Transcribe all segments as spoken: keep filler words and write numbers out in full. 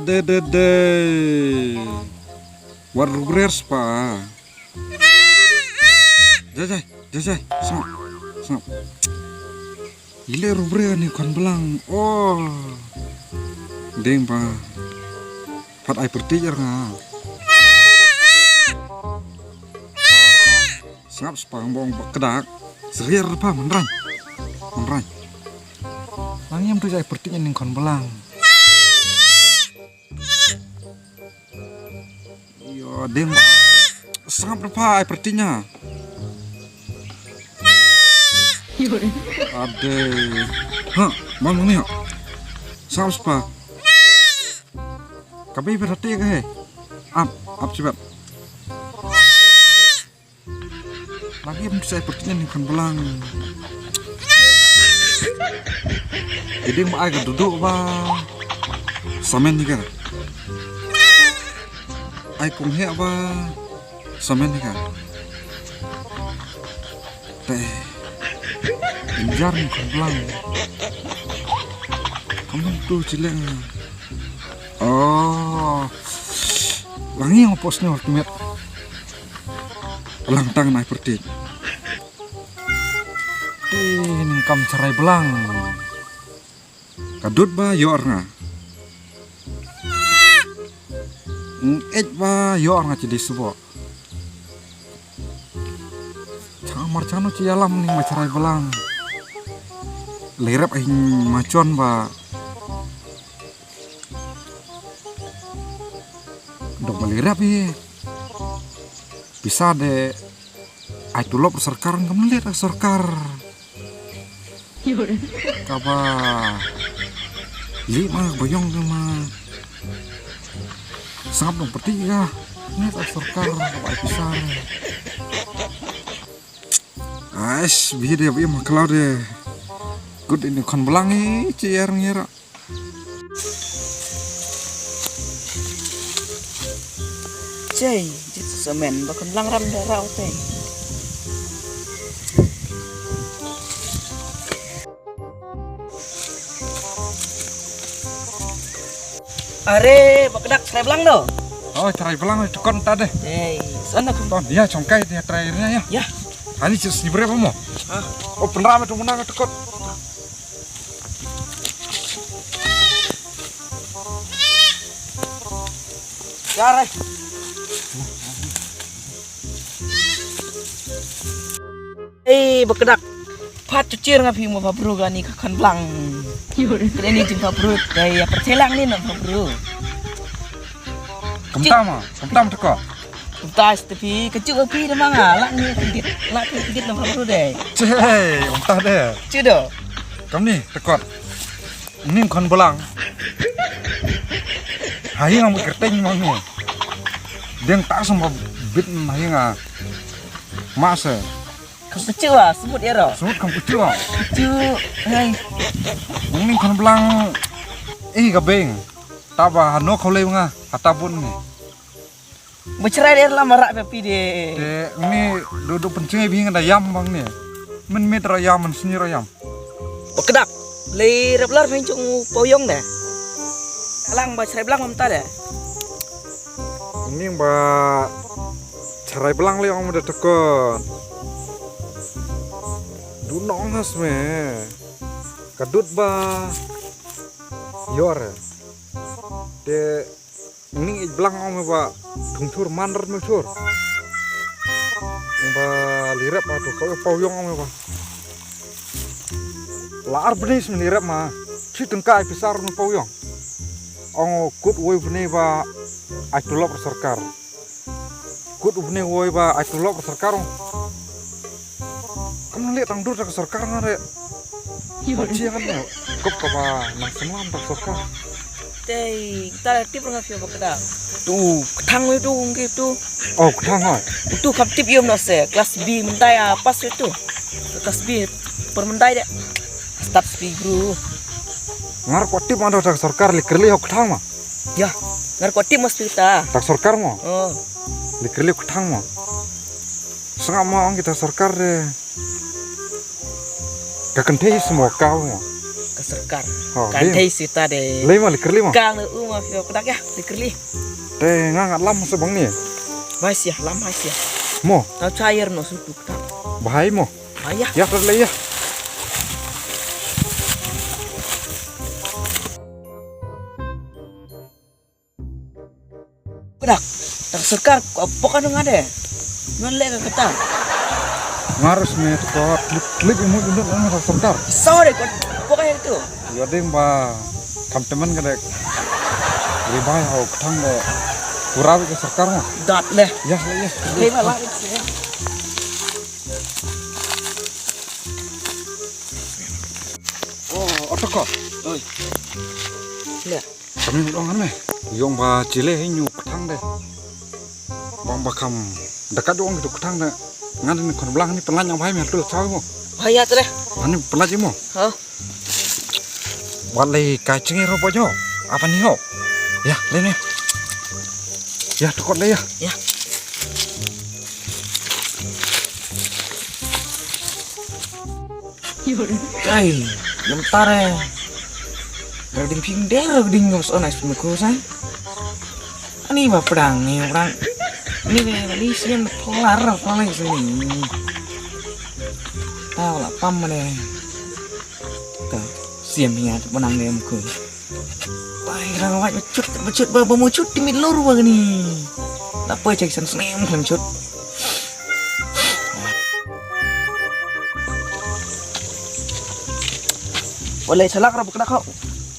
De de de. Wat rubrer spa. Jai jai jai jai. Sngap sngap. Ile rubrer ni khon blang. Oh. Deng ba. Pat ai perti jar nga. Sngap spa bong ba kdak. Serir pa menrang. Menrang. Lang yam tu jai perti ni khon blang. Yo deng ba. Sngap da pa ai pertinya. Ade. Ha, mam ni ha. Sngap spa. Kabe berhati ka he. Ap, ap sibat. Lagi em sai pertinya ni khon blang. Iding ba ai ka duduk ba. Samen ni ka. Ai kong hek ba. Samen ni ka. Te. Injar ni khon blang. Kamu tu cileng. Oh. Langi ngopos ni ultimate. Lang tang nai pertit. Te ning kam cherai belang. Ka dud ba ïoh nga. Ngeit ba ïoh nga ci di sebo. Chang mar chang no ci alam ning ma cherai belang. Lerep ai machon ba. Dok ba lerep hi. Pisa de ai tulop sorkar ngam liat sorkar. Kaba li ma ba yong ma. Sangap dong peti ga. Ni ta sorkar kaba ai pisa. Ais bi de bi ma klau de. Kut ini khon belang i ci er ngira. Cei, jit semen ba khon lang ram da rau tei. Are, ba kdak cherai belang do. Oh, cherai belang tu kon ta deh. Ei, sana khon. Ton, ya chongkai dia cherai nya ya. Ya. Ani cis ni bre mo. Ah. Oh, penra me tu menang tu kon. Jarai. Ei, ba kdak. Pat cucir nga phi mo pabru ga ni ka khon belang. Kre ni jing pabru. Dai ya pertelang ni na pabru. Kemtam ah, kemtam teko. Kumta sih tapi kecil kopi dah manga. Lak ni tigit, lak ni tigit na pabru dai. Cei, kumta deh. Cudo. Kam ni tekot. Ning khon belang. Hayi ngam kerteng mang ni. Deng tak semba bit hayi nga. Masa. Kam kecil lah, sebut ya ro. Sebut kam kecil lah. Kecil, hai. Ning khon belang. Eh, gabeng. Taba hano kau lei nga. Hata bun ni. Ba cherai de la marak pe pi de. Te ni du du pencheng bi ngan da yam bang ni. Men mit ra yam, men sni ra yam. Ba kdak. Lei rap lar men chung pau yong de. Lang ba cherai belang mam ta de. Ni ba cherai belang lei ong da tekon. Du nong has me. Ka dud ba yor. Te Ning ij blang ong me ba thung chur man rat me chur. Ong ba lirep atu ka pau yong ong me ba. La ar bni smen lirep ma. Chi tengka ai pisar me pau yong. Ong kut woi bni ba ai tulop sorkar. Kut bni woi ba ai tulop sorkar ong. Kam lihat tang dur ka sorkar nga re. Ba chi ngan ne. Kop ka ba nang semlam ta sorkar. Tei, ta tip nga phi ba kda. Tu, ktang we tu, ngki tu. Oh, ktang ha. Tu kam tip yom na se, kelas B mentai a pas we tu. Kelas B per mentai de. Start speak bro. Ngar ko tip ma da sorkar li kerli ho ktang ma. Ya, ngar ko tip mas tu ta. Tak sorkar mo. Oh. Li kerli ktang mo. Sengap mo ang kita sorkar de. Ka kynthei simo ka mo. Ka Sorkar. Oh, kan dei. Thei sita de. Lei ma, likir lei ma. Kang ne u ma phi kdak ïa, likir lei. Te nga ngat lam sa bang ni. Bai sia, lam hai sia. Mo. Tau chair no su tuk tak. Bahai mo. Bai ïa. Ïa, ter lei ïa. Kdak, tang sorkar ko pok anu ngade. Non le ka kata. Ngarus me to ko klip klip imu jundut nang tang sorkar. Sorry ko pok itu. Yoding ba kam temen ka dek. Ribai hau ketang de. Pura ka sorkar mo. Dat le. Ya, ya, ya. Hei, ba la. Oh, oto ko. Oi. Le. Kami mudong kan me. Yong ba chile hi nyu ketang de. Bang ba kam dekat dong gitu ketang de. Ngan ni kon blang ni penlaj yang bahai me tul chaw mo. Bahaya tu deh. Ani penlaj mo. Ha? Wat lei kai chingi ro bojo. Apa ni ho? Ya, le ni. Ya, tukot le ya. Ya. Ai, yam tare. Reding ping der reding ngos on ais pun ko sai. Ani ba pedang ni orang. Ni ni ni sian pelar pelar sini. Tahu lah pam mana. Ka sian ni ada menang ni muka. Pai, kena rawat bachut, bachut ba, ba muchut timit lor ba ni. Lapa cak san snem khlem chut. Boleh chalak ra bukna kau.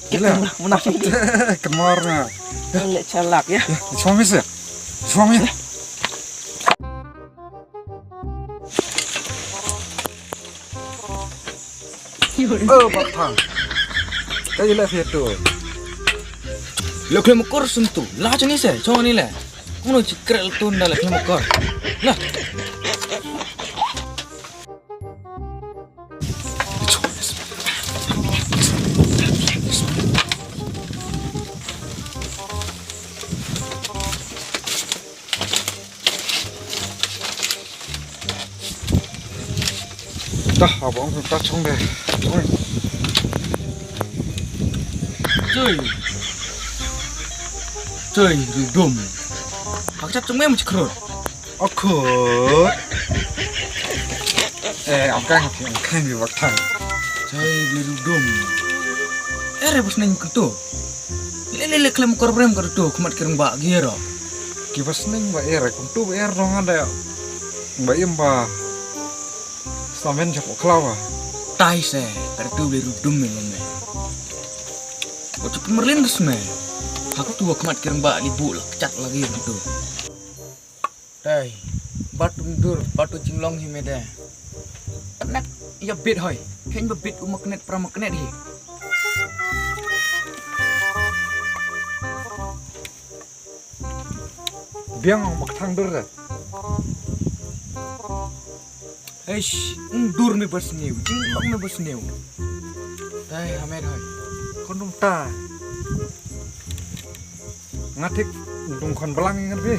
Gila. Munah sini. Kemar na. Boleh chalak ya. Ya, suami sih. Suami. Oh, Bak Thang. Ka ila fi tu. Lo khlem kor sun tu. La chani se, chani le. Kuno chi krel tun da le khlem kor. La. Dah, abang ta chong de. Chong. Cuy. Cuy, dum. Hak chat chong mem chikrot. Akut. Eh, angkang, angkang di waktan. Cuy, dum. Eh, rebus neng kutu. Le le le khlem kor brem kor tu khmat kirang ba giro. Ki bas ning ba er kum tu ba er dong ada. Ba im ba samen jap khlawa. Tai se kar tu le rudum me me. Ko tu merlin me. Aku tu khmat kirang ba libu lak chat lagi tu. Tai, batu dur, batu jinglong hi mede. Knet, ïa bit hoi. Khein ba bit u magnet pra magnet hi. Biang ong bak thang dur de. Eish, ung dur me bas new, jinglong me bas new. Tai, hamet hoi. Kondom ta. Nga thik dung khon blang ngan phi.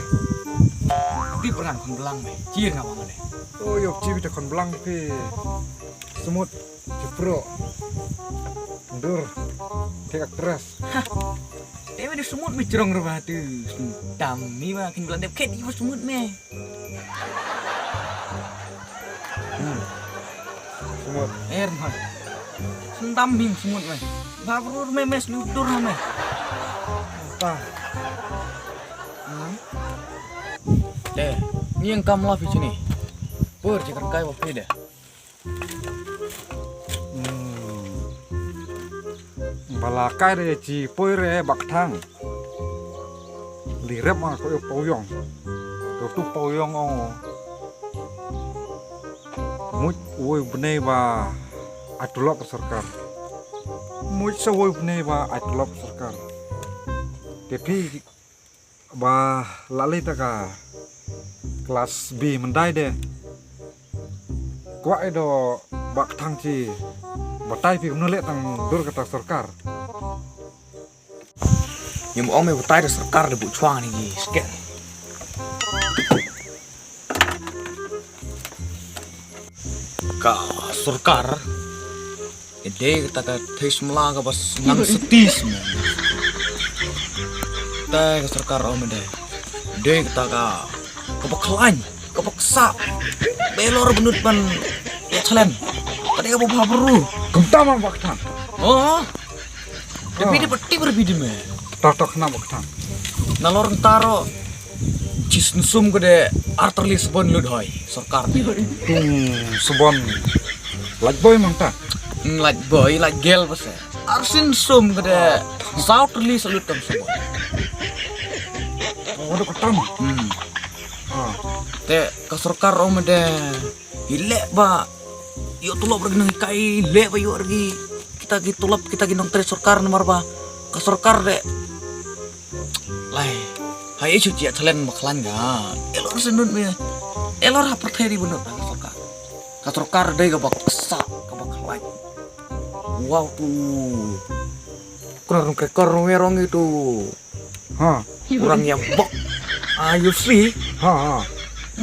Ti perngan khon blang me. Chir nga bang ne. Oh, yo, chi bita khon blang phi. Smut, chipro. Dur. Thik actress. Te me de smut me chrong rwa tu. Tam mi ba kin blang dep khet i smut me. Hmm. Smut. Er ma. Sendam him smut me. Babrur me mes ludur me. Ta. Hmm. Eh, niang kam la phi chini. Pur je kan kai wa phi de. Hmm. Bala kai re chi poi re bak thang. Li rep ma ko pau yong. To tu pau yong ong. Muj woi bnei ba ai tulop sorkar. Muj sa woi bnei ba ai tulop sorkar. Te phi ba la lei ta ka class B mandai de. Kwah i do bak thang chi batai phi kumno leh tang dur kata sorkar. Ngim ong me batai da sorkar da bu chwang ni gi sket. Ka sorkar Dei kata ka thei samla kaba nang sati sma. Te ka sorkar ong me dei. Dei kata ka kaba khlaiñ, kaba ksah. Ba ïalor bynnud ban ïa challenge. Ka dei kaba bha bru. Kumta ma Bah Kthang. Oh. Te phi dei ba tip re phi dei me. Ta ta khana Bah Kthang. Nalor ntaro. Chi sum ka dei ar tylli sbon lut hoi sorkar. Tung sbon. Lait boi mang ta. Hmm, lait boi, lait gel base. Ar sien sum ka dei saw tylli sa lut kam sbon. Oh, dei kata ma. Hmm. Ah. Te ka sorkar ong me dei. Ïaleh ba ïoh tulop re ki nonghikai, ïaleh ba ïoh re ki kita ki tulop, kita ki nongtrei sorkar namar ba ka sorkar dei. Lai. Hai ïa shu jia challenge ba khlaiñ ka. Ïalor sien nud me. Ïalor ha pyrthei dei bynnud ka sorkar. Ka sorkar dei kaba ksah, kaba khlaiñ. Wow tu. Kena rong krekor rong ïa rong itu. Ha. Orang ïa bok. Ah, you see? Ha ha.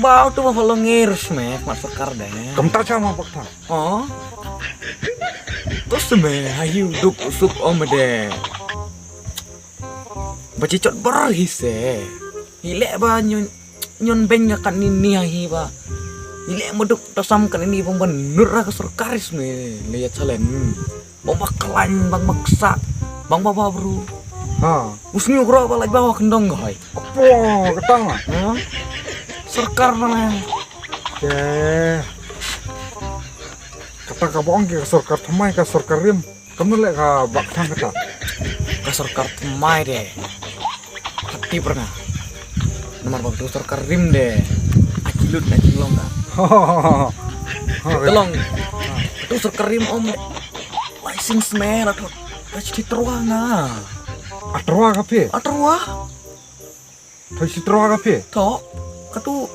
Ba utu ba follow ngir smek mat sorkar dei. Kumta cha ma Bah Kthang. Oh. Terus me ha ïu duk suk ong me dei. Ba chi chot bar hi se. Ïaleh ba ñion ñion beng ka katni ni ha hi ba. Ïaleh ma duk ta sam katni ni bang ban nud ra ka sorkar is me. Le ïa challenge. Bang ba khlaiñ, bang ba ksah, bang ba bha bru. Ha. U sngew kro ba lait ba wa kyndong ka hoi. Apo, kata ma. Ha? Sorkar na me. Ke. Kata ka bong ke ka sorkar thymmai, ka sorkar rim. Kam na le ka Bah Kthang kata. Ka sorkar thymmai de. Hati pernah. Namar ba tu sorkar rim de. Aji lut na jinglong ka. Ha. Tolong. Tu sorkar rim om de. License me la thot. Ka chithi tyrwa nga. Atyrwa ka phi? Atyrwa. Thoi chithi tyrwa ka phi? Tho. Ka tu.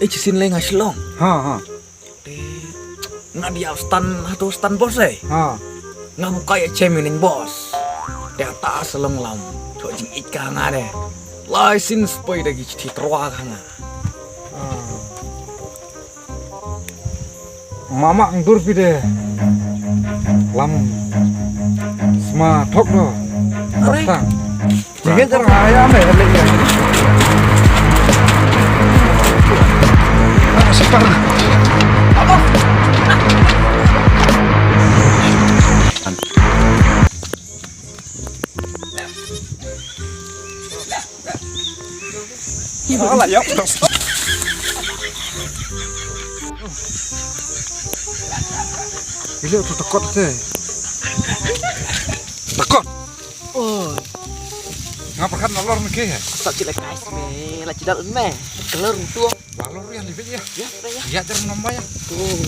Eh, chisin leng ha Shillong. Ha ha. Te nga dia stan ha tu stan boss eh. Ha. Nga buka ïa chem ïa ning boss. Te ata sa long lam. Tho jingïeit ka nga de. License poi da ki chithi tyrwa ka nga. Ha. Mama ngdur phi de. Lam sma thok do. Are. Tang. Jingin jar ngaya me le. Apa sih par? Alah, ya. Ila tu takut te. Takut. Oi. Ngapa kan nalor ni ke? Sa chila kai me, la chila me. Kelar tu. Balor ya lebih ya. Ya, ya. Ya, jangan nambah ya. Oh.